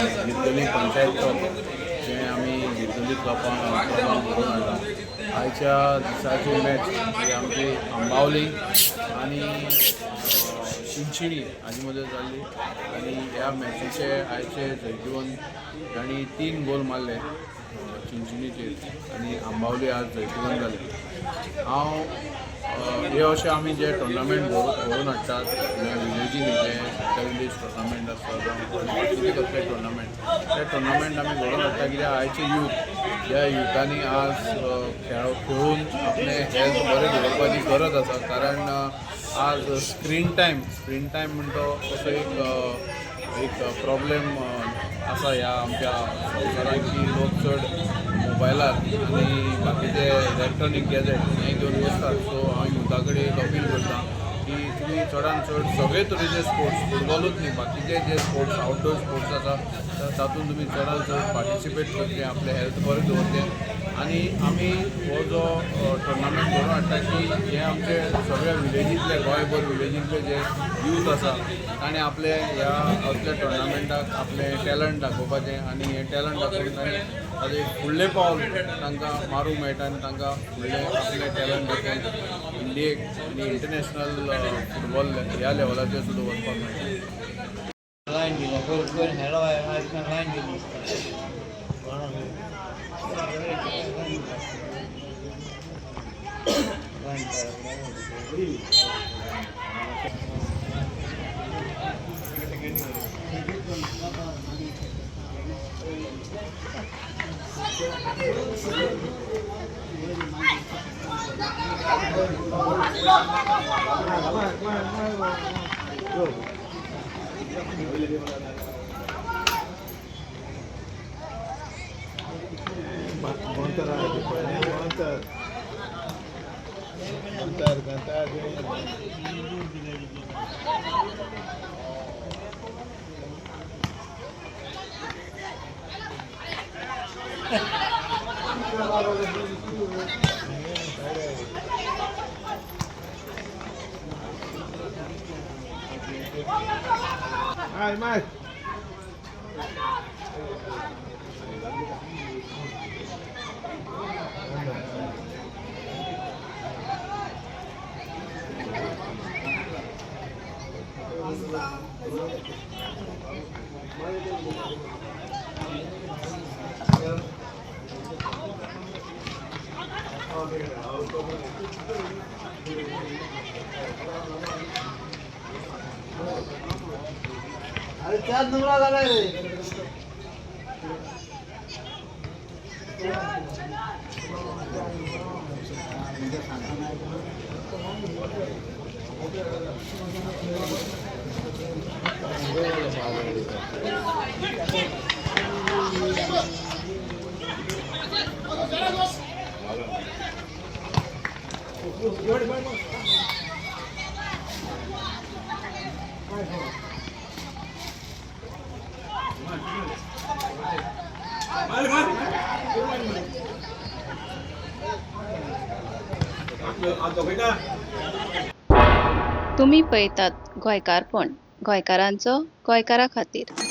गिरजली panchayat cup जें आमी गिरजली क्लबान घडोवन हाडलां. आयच्या दिसाची मॅच ही आमची आंबावली आनी चिंचिणी हाजे मदीं जाल्ली आनी ह्या मॅचीचे आयचे जैतिवंत तांणी 3 गोल मारले चिंचिणीचेर आनी आंबावली आज जैतिवंत जाले. हांव हे अशे आमी जे टुर्नामेंट घडोवन हाडटात विलेजींनी, जे इंटर विलेज टुर्नामेंट आसता जावं कितें कसले टुर्नामेंट, ते टुर्नामेंट आमी घडोवन हाडटा कित्याक आयचे यूथ, ह्या युथांनी आज खेळ खेळून आपलें हेल्थ बरें दवरपाची गरज आसा. कारण आज स्क्रीन टायम म्हणटा तो असो एक प्रॉब्लेम आसा ह्या आमच्या संवसारांत की लोक चड मोबायलार आनी बाकीचे इलेक्ट्रॉनीक गॅजेट हें घेवन बसतात. सो हांव युथा कडेन एक अपील करता की तुमी चडान चड सगळे तरेचे स्पोर्ट्स, फुटबॉलूच न्ही, बाकीचे जे स्पोर्ट्स, आउटडोर स्पोर्ट्स आसा तातूंत तुमी चडान चड पार्टिसिपेट करचें, आपलें हेल्थ बरें दवरचें. आनी आमी हो जो टुर्नामेंट घडोवन हाडटा की हे आमचे सगळ्या विलेजींतले, गोंयभर विलेजींतले जे यूथ आसा ताणें आपले ह्या असल्या टुर्नामेंटाक आपलें टॅलंट दाखोवपाचें आनी हें टॅलंट दाखोवन ताणें ताजें फुडलें पावल तांकां मारूंक मेळटा आनी तांकां फुडलें आपलें टॅलंट दाखोवन इंडियेक आनी इंटरनॅशनल फुटबॉल ह्या लेवलाचेर सुद्दां वचपाक मेळटा. लायन दिला पयर पयर हेलो आयज लायन दिली. अरे त्याच नंबर झालाय रे. तुमी पळयतात गोंयकारपण, गोंयकारांचो गोंयकारा खातीर.